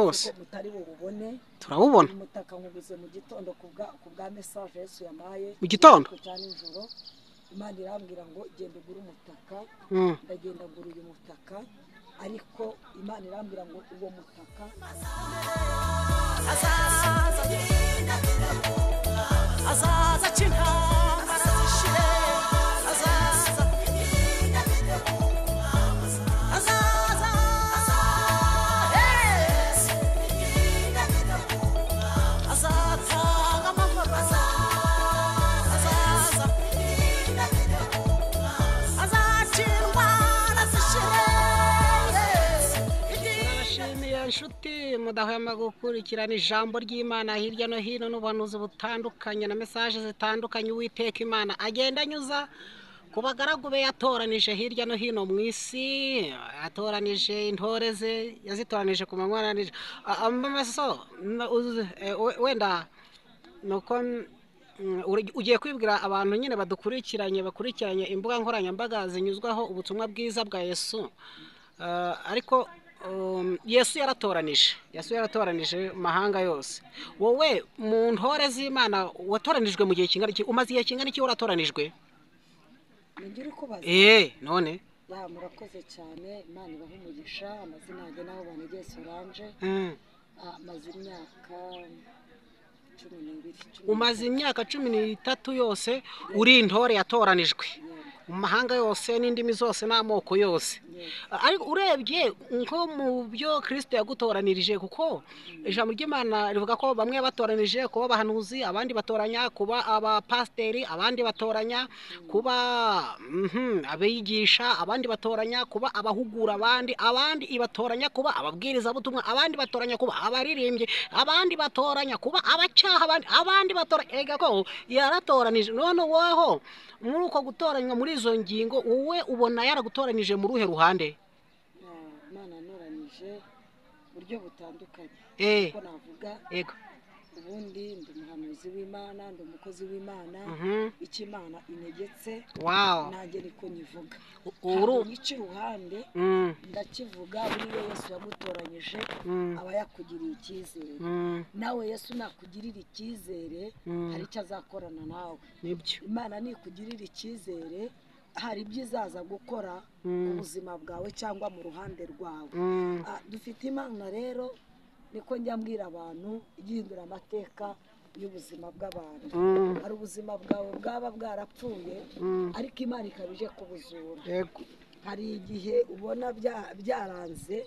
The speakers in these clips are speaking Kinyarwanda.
Rwose mutari bubone. Turawubona. Umutaka nkuguze mu gitondo ku bwa message Yesu yamaye. Mu gitondo? Cyane nijoro Imana irambwira ngo genda ugure umutaka. Ndagenda ngura uyu mutaka, ariko Imana irambwira ngo uwo mutaka azaza cy'intambara zishire, azaza azaza azatanga amahoro, azaza azaca indwara zishire. Turabashimiye inshuti mudahwema gukurikirana ijambo ry'Imana hirya no hino n'ubuhanuzi butandukanye na message zitandukanye Uwiteka Imana agenda anyuza ku bagaragu be yatoranije hirya no hino mu isi. Yatoranije intore ze, yazitoranije ku manywa na nijoro. Amaso wenda nuko ugiye kwibwira abantu nyine badukurikiranye, bakurikiranye imbuga nkoranyambaga zinyuzwaho ubutumwa bwiza bwa Yesu. Ariko Yesu yaratoranije, Yesu yaratoranije mahanga yose. Wowe mu ntore z'Imana watoranijwe mu gihe kingana iki? Umaze igihe kingana iki waratoranijwe? Ngira ukubaza. None Ya, murakoze cyane, Imana ibahe umugisha. Amazina yanjye naho banegeye Solange. Maze imyaka 12. Umaze imyaka 13 yose uri intore yatoranijwe mu mahanga yose n'indimi zose n'amoko yose. Ariko urebye nko mu byo Kristo yagutoranirije, kuko ijambo ry'Imana rivuga ko bamwe batoranije kuba abahanuzi, abandi batoranya kuba abapasiteri, abandi batoranya kuba abigisha, abandi batoranya kuba abahugura abandi, abandi ibatoranya kuba ababwirizabutumwa, abandi batoranya kuba abaririmbyi, abandi batoranya kuba abacyaha, abandi batoranya. Ega ko yaratoranije. None woho muri uko gutoranywa muri izo ngingo, wowe ubona yaragutoranije mu ruhe ruhande? Imana yanoranyije buryo butandukanye. Uko navuga, Yego. ubundi ndi umuhanuzi w'Imana, ndi umukozi w'Imana. Icyo Imana integetse nanjye niko nyivuga. Ntabwo nyica iruhande, ndakivuga. Buriya Yesu yagutoranyije aba yakugiriye icyizere. Nawe Yesu nakugirira icyizere, hari icyo azakorana nawe. Nibyo. Imana nikugirira icyizere, hari ibyo izaza gukora ku buzima bwawe cyangwa mu ruhande rwawe. Dufite Imana rero, niko njya mbwira abantu, igihindura amateka y'ubuzima bw'abantu. Hari ubuzima bwawe bwaba bwarapfuye, ariko Imana ikaba ije kubuzura. Yego. Hari igihe ubona byaranze,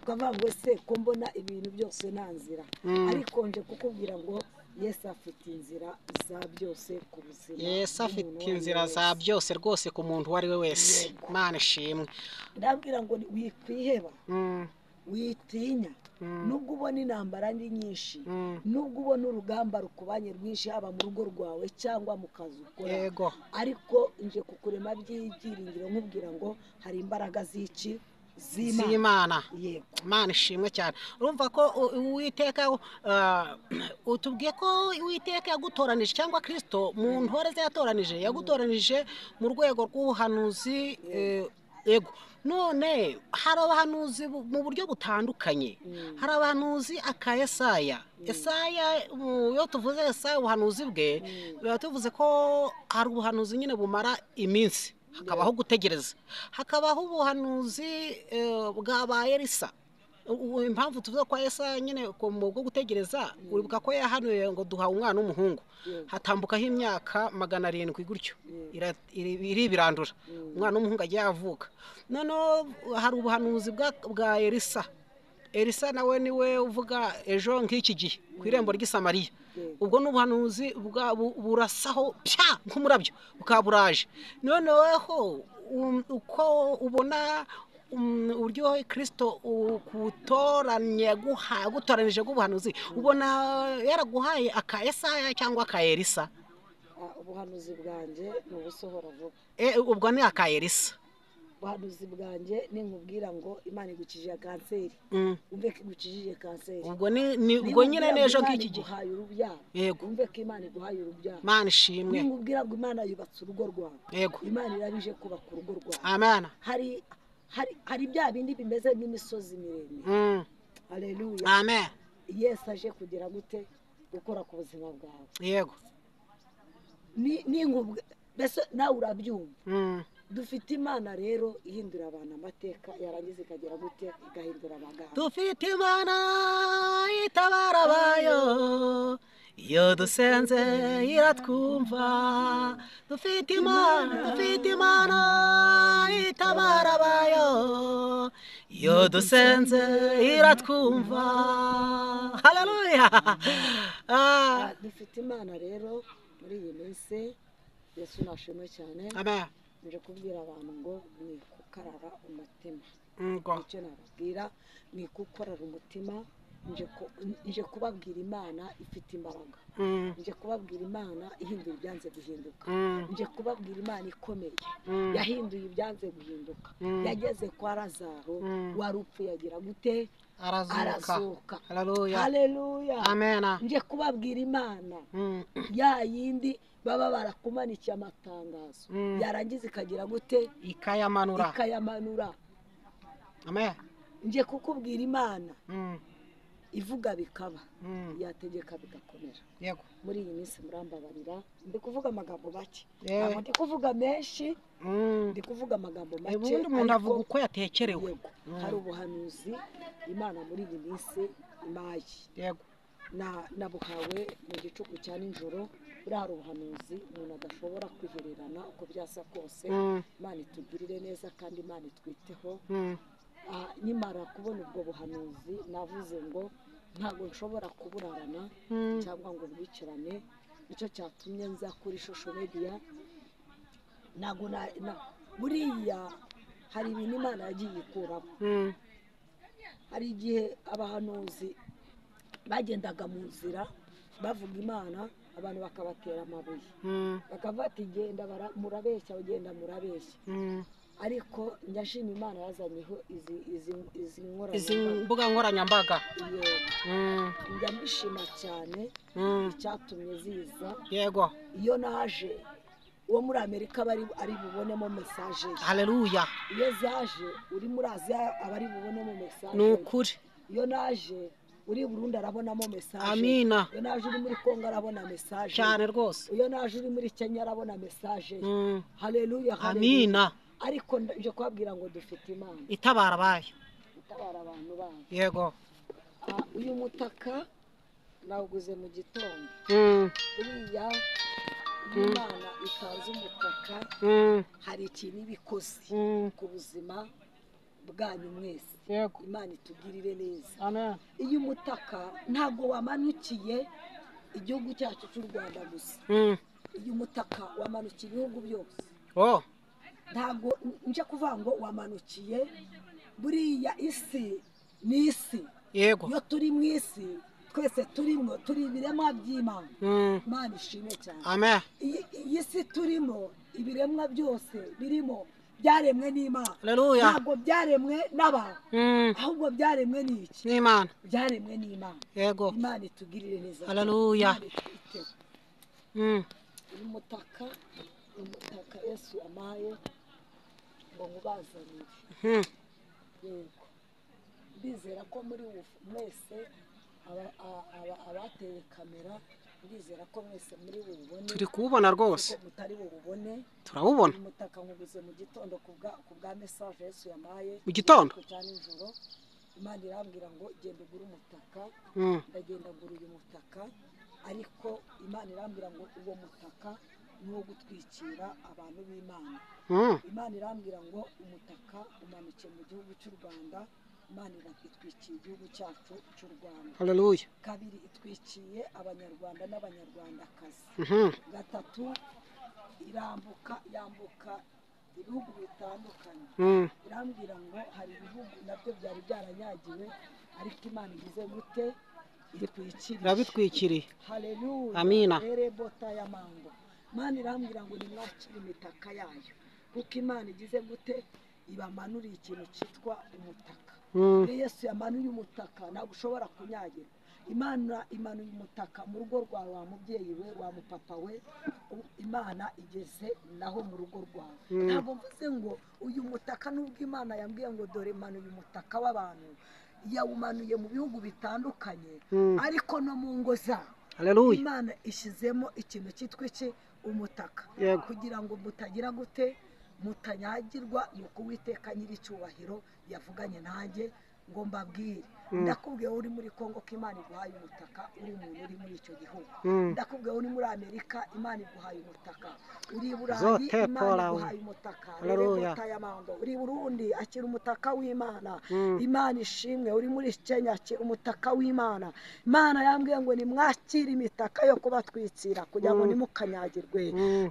ukavuga ngo ese ko mbona ibintu byose nta nzira, ariko nje kukubwira ngo Yesu afite inzira za byose ku buzima. Yesu afite inzira za byose rwose ku muntu uwo ari we wese. Imana ishimwe. Ndabwira ngo wikwiheba, witinya, nubwo ubona intambara ari nyinshi, nubwo ubona urugamba rukubanye rwinshi, haba mu rugo rwawe cyangwa mu kazi ukora. Yego. Ariko nje kukurema by'ibyiringiro nkubwira ngo hari imbaraga z'iki z'Imana. Yego. Imana ishimwe cyane. Urumva ko Uwiteka utubwiye ko Uwiteka yagutoranije, cyangwa Kristo mu ntore ze yatoranije, yagutoranije mu rwego rw'ubuhanuzi. Yego. None hari abahanuzi mu buryo butandukanye. Hari abahanuzi aka Yesaya. Yesaya, iyo tuvuze Yesaya ubuhanuzi bwe, biba tuvuze ko hari ubuhanuzi nyine bumara iminsi, hakabaho gutegereza, hakabaho ubuhanuzi bwa ba Elisa. Impamvu tuvuga ko Yesaya nyine mu bwo gutegereza, uribuka ko yahanuye ngo duha umwana w'umuhungu, hatambukaho imyaka 700 gutyo, iribirandura, umwana w'umuhungu agiye avuka. Noneho hari ubuhanuzi bwa Elisa. Elisa nawe niwe uvuga ejo nk'iki gihe ku irembo ry'i Samariya. Ubwo n'ubuhanuzi burasaho pya nk'umurabyo, bukaba buraje. Noneho uko ubona uburyo Kristo ukutoranye gutoranije bw'ubuhanuzi, ubona yaraguhaye aka Yesaya cyangwa aka Elisa? Ubuhanuzi bwanjye ni ubusohora vuba. Ubwo ni aka Elisa. Ubuhanuzi bwanjye ninkubwira ngo Imana igukijije kanseri, umve ko igukijije kanseri. Ubwo ni ubwo nyine n'ejo nk'iki gihe iguhaye urubyaro. Yego. Umve ko Imana iguhaye urubyaro. Imana ishimwe. Ninkubwira ngo Imana yubatse urugo rwawe. Yego. Imana irabije kubaka urugo rwawe. Amen. Hari bya bindi bimeze nk'imisozi miremire. Haleluya. Amen. Yesu aje kugira gute gukora ku buzima bwawe. Yego. Ni mbese nawe urabyumva. Dufite Imana rero ihindura abantu amateka, yarangiza ikagera gute igahindura amagambo. Dufite Imana itabara abayo, iyo dusenze iratwumva. Dufite Imana, dufite Imana itabara abayo, iyo dusenze iratwumva. Haleluya. Dufite Imana rero muri iyi minsi. Yesu nashimwe cyane. Amen. Nje kubwira abantu ngo ni kukarara umutima. Icyo nababwira ni kukarara umutima. Nje kubabwira Imana ifite imbaraga. Nje kubabwira Imana ihindura ibyanze guhinduka. Nje kubabwira Imana ikomeye yahinduye ibyanze guhinduka. Yageze kwa Lazaro wari upfuye agira gute? Arazuka. Haleluya. Haleluya. Amen. Nje kubabwira Imana ya yindi baba barakumanikiye amatangazo, yarangiza ikagira gute? Ikayamanura. Ikayamanura. Amen. Nje kukubwira Imana ivuga bikaba, yategeka bigakomera. Yego. Muri iyi minsi murambabarira, ndi kuvuga amagambo make. Ntabwo ndi kuvuga menshi, ndi kuvuga amagambo make. Ubundi umuntu avuga uko yatekerewe. Hari ubuhanuzi Imana muri iyi minsi imaye. Yego. Nabuhawe mu gicuku cya nijoro. Buriya hari ubuhanuzi umuntu adashobora kwihererana uko byasa kose. Imana itugirire neza kandi Imana itwiteho. Nimara kubona ubwo buhanuzi navuze ngo ntabwo nshobora kuburarana cyangwa ngo bwicarane. Nicyo cyatumye nza kuri social media. Ntabwo buriya hari ibintu Imana yagiye ikuraho. Hari igihe abahanuzi bagendaga mu nzira bavuga Imana, abantu bakabatera amabuye, bakavuga ati genda murabeshya, ugenda murabeshya. Ariko ndashima Imana yazanyeho izi mbuga nkoranyambaga. Njya mbishima cyane icyatumye ziza. Yego. Iyo naje uwo muri Amerika ari bubonemo message. Haleluya. Iyo zaje uri muri Aziya aba ari bubonemo message. Ni ukuri. Iyo naje uri Burundi arabonamo message. Amina. Iyo naje uri muri Kongo arabona message. Cyane rwose. Iyo naje uri muri Kenya arabona message. Haleluya. Amina. Ariko nje kubabwira ngo dufite Imana itabara abayo, itabara abantu bayo. Yego. Uyu mutaka nawuguze mu gitondo. Buriya Imana itanze umutaka, hari ikintu ibikoze ku buzima bwanyu mwese. Imana itugirire neza. Amen. Iyo umutaka ntabwo wamanukiye igihugu cyacu cy'u Rwanda gusa. Iyo umutaka wamanukiye ibihugu byose. Ntabwo nje kuvuga ngo wamanukiye buriya isi ni isi. Yego. Iyo turi mu isi twese turimo turi ibiremwa by'Imana. Imana ishimwe cyane. Amen. Iyi si turimo ibiremwa byose birimo byaremwe n'Imana. Haleluya. Ntabwo byaremwe n'abantu, ahubwo byaremwe n'iki? N'Imana. Byaremwe n'Imana. Yego. Imana itugirire neza. Haleluya. Uyu mutaka, umutaka Yesu amaye ngo nkubazanire. Yego. Ndizera ko muri mwese abateye kamera, ndizera ko mwese muri bubone. Turi kuwubona rwose. Mutari bubone. Turawubona. Umutaka nkuguze mu gitondo ku bwa message Yesu yamaye. Mu gitondo? Cya nijoro. Imana irambwira ngo genda ugure umutaka. Ndagenda ngura uyu mutaka, ariko Imana irambwira ngo uwo mutaka ni uwo gutwikira abantu b'Imana. Imana irambwira ngo umutaka umanuke mu gihugu cy'u Rwanda. Imana itwikiye igihugu cyacu cy'u Rwanda. Haleluya. Kabiri, itwikiye Abanyarwanda n'Abanyarwandakazi. Gatatu, irambuka yambuka ibihugu bitandukanye. Irambwira ngo hari ibihugu nabyo byari byaranyagiwe, ariko Imana igize gute? Itwikiriye. Irabitwikiriye. Haleluya. Amina. Erebota ya mango. Imana irambwira ngo nimwakire imitaka yayo, kuko Imana igize gute? Ibamanuriye ikintu cyitwa umutaka. Iyo Yesu yamanuye umutaka ntabwo ushobora kunyagirwa. Imana imanuye umutaka mu rugo rwawe, wa mubyeyi we, wa mupapa we, Imana igeze naho mu rugo rwawe. Ntabwo mvuze ngo uyu mutaka, nubwo Imana yambwiye ngo dore manuye umutaka w'abantu, yawumanuye mu bihugu bitandukanye, ariko no mu ngo zabo. Haleluya. Imana ishyizemo ikintu cyitwa iki? Umutaka, kugira ngo mutagira gute, mutanyagirwa. Nuko Uwiteka nyiricyubahiro yavuganye nanjye ngo mbabwire. Ndakubwiye uri muri Kongo ko Imana iguhaye umutaka, uri umuntu uri muri icyo gihugu. Ndakubwiye uri muri Amerika, Imana iguhaye umutaka. Uri i Burayi, Imana iguhaye umutaka. Uri Burundi, akira umutaka w'Imana. Imana ishimwe. Uri muri Kenya, akira umutaka w'Imana. Imana yambwiye ngo nimwakire imitaka yo kubatwikira kugira ngo nimukanyagirwe.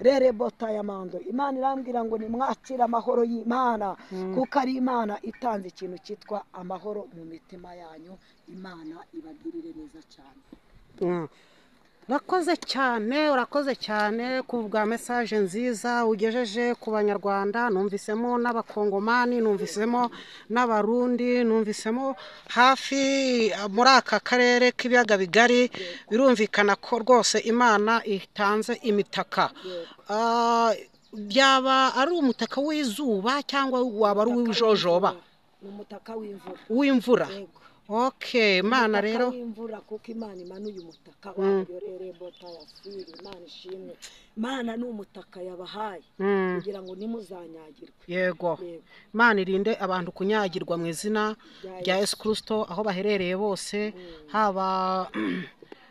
Rere bota ya mando. Imana irambwira ngo nimwakire amahoro y'Imana, kuko ari Imana itanze ikintu cyitwa amahoro mu mitima yanyu. Imana ibagirire neza cyane. Urakoze cyane, urakoze cyane ku bwa message nziza ugejeje ku Banyarwanda. Numvisemo n'Abakongomani, numvisemo n'Abarundi, numvisemo hafi muri aka karere k'ibiyaga bigari. Birumvikana ko rwose Imana itanze imitaka. Byaba ari umutaka w'izuba cyangwa waba ari uw'ijojoba? Umutaka w'imvura. W'imvura. Okay, Imana rero w'imvura, kuko Imana imanuye umutaka wayo. Rere bota ya siri. Imana ishimwe. Imana ni umutaka yabahaye kugira ngo nimuzanyagirwe. Yego. Imana irinde abantu kunyagirwa mu izina rya Yesu Kristo aho baherereye bose. Haba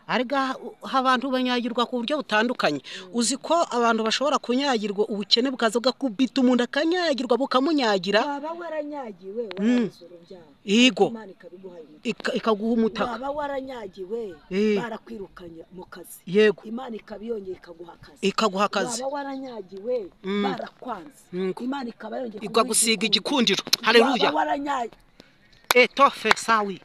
arega abantu banyagirwa ku buryo butandukanye. Uzi ko abantu bashobora kunyagirwa ubukene bukaza bugakubita umuntu akanyagirwa bukamunyagira. Waba waranyagiwe warabuze urubyaro, yego, Imana ikabiguhaye umutaka, ikaguha umutaka. Waba waranyagiwe barakwirukanye mu kazi, yego, Imana ikabiyongera ikaguha akazi, ikaguha akazi. Waba waranyagiwe barakwanze, Imana ikaba yongeye ikagusiga igikundiro. Haleluya. Waba waranyagiwe etofe sawi.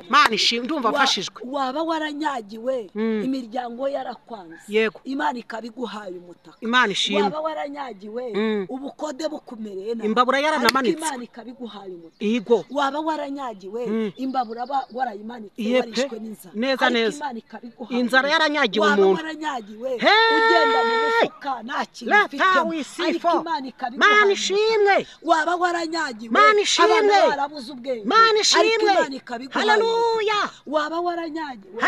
Imana ishimwe, ndumva mfashijwe. Waba waranyagiwe imiryango yarakwanze, yego, Imana ikabiguhaye umutaka. Imana ishimwe. Waba waranyagiwe ubukode bukumereye nabi, imbabura yaranamanitse, Imana ikabiguhaye umutaka. Yego. Waba waranyagiwe imbabura warayimanitse, warishwe n'inzara, neza neza, Imana ikabiguhaye. Inzara yaranyagiwe umuntu. Waba waranyagiwe ugenda mu mufuka nta kintu ufite, ariko Imana ikabiguhaye. Imana ishimwe. Waba waranyagiwe Imana ishimwe, abana barabuze ubwenge, Imana ishimwe. ariko Imana ikabiguhaye. Haleluya. Waba waranyagiwe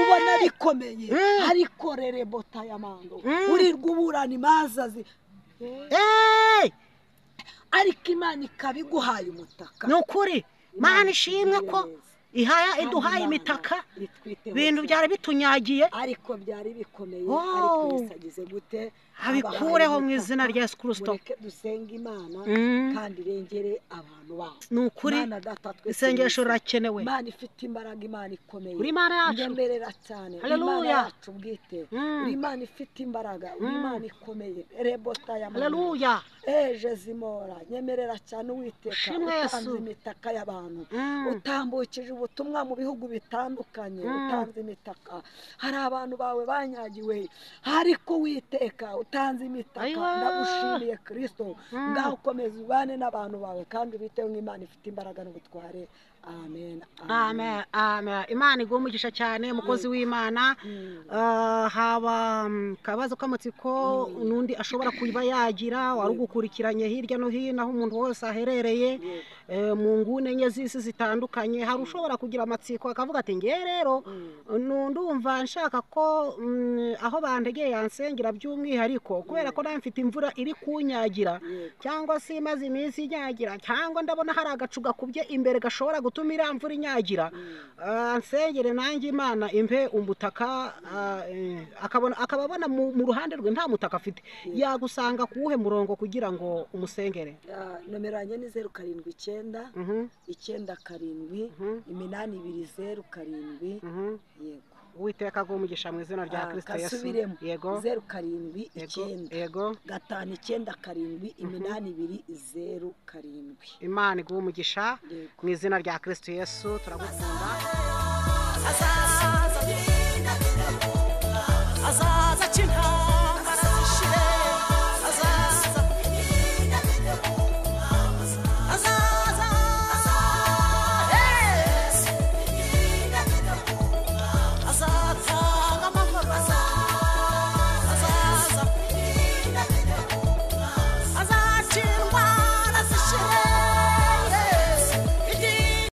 ubona bikomeye, ariko rere bota ya mando, urirwa uburana imanza ariko Imana ikabiguhaye umutaka. Ni ukuri Imana ishimwe ko ihaya iduhaye imitaka. Ibintu byari bitunyagiye ariko byari bikomeye, ariko Yesu agize gute? Abikureho mu izina rya Yesu Kristo. Mureke dusenge Imana kandi irengere abantu bayo. Ni ukuri isengesho rirakenewe. Imana ifite imbaraga, Imana ikomeye. Uri Imana yacu. Nyemerera cyane. Imana yacu bwite. Uri Imana ifite imbaraga, uri Imana ikomeye. Rebota ya Mana. Haleluya. Eje zimora. Nyemerera cyane Uwiteka. Utanze imitaka y'abantu. Utambukije ubutumwa mu bihugu bitandukanye, utanze imitaka. Hari abantu bawe banyagiwe, ariko Uwiteka utanze imitaka. Ndagushimiye Kristo. Ngaho ukomeza ubane n'abantu bawe kandi ubiteho nk'Imana ifite imbaraga n'ubutware. Amen. Amen. Amen. Imana iguhe umugisha cyane mukozi w'Imana. Haba kabazo k'amatsiko n'undi ashobora kuba yagira wari ugukurikiranye hirya no hino aho umuntu wose aherereye mu ngune enye z'isi zitandukanye, hari ushobora kugira amatsiko akavuga ati ngiye rero ndumva nshaka ko aho bantegeye yansengera by'umwihariko, kubera ko nawe mfite imvura iri kunyagira cyangwa se imaze iminsi inyagira, cyangwa ndabona hari agacu gakubye imbere gashobora gutuma iriya mvura inyagira, nsengere nanjye Imana impe umutaka. Akaba abona mu ruhande rwe nta mutaka afite, yagusanga kuwuhe murongo kugira ngo umusengere? Nomero yanjye ni 0 7 9 9 7 8 2 0 7. Yego. Uwiteka aguhe umugisha mu izina rya Kristo Yesu. Yego. 0 7 9 yego 5 9 7 8 2 0 7. Imana iguhe umugisha mu izina rya Kristo Yesu. Turagukunda. Azaza azaza.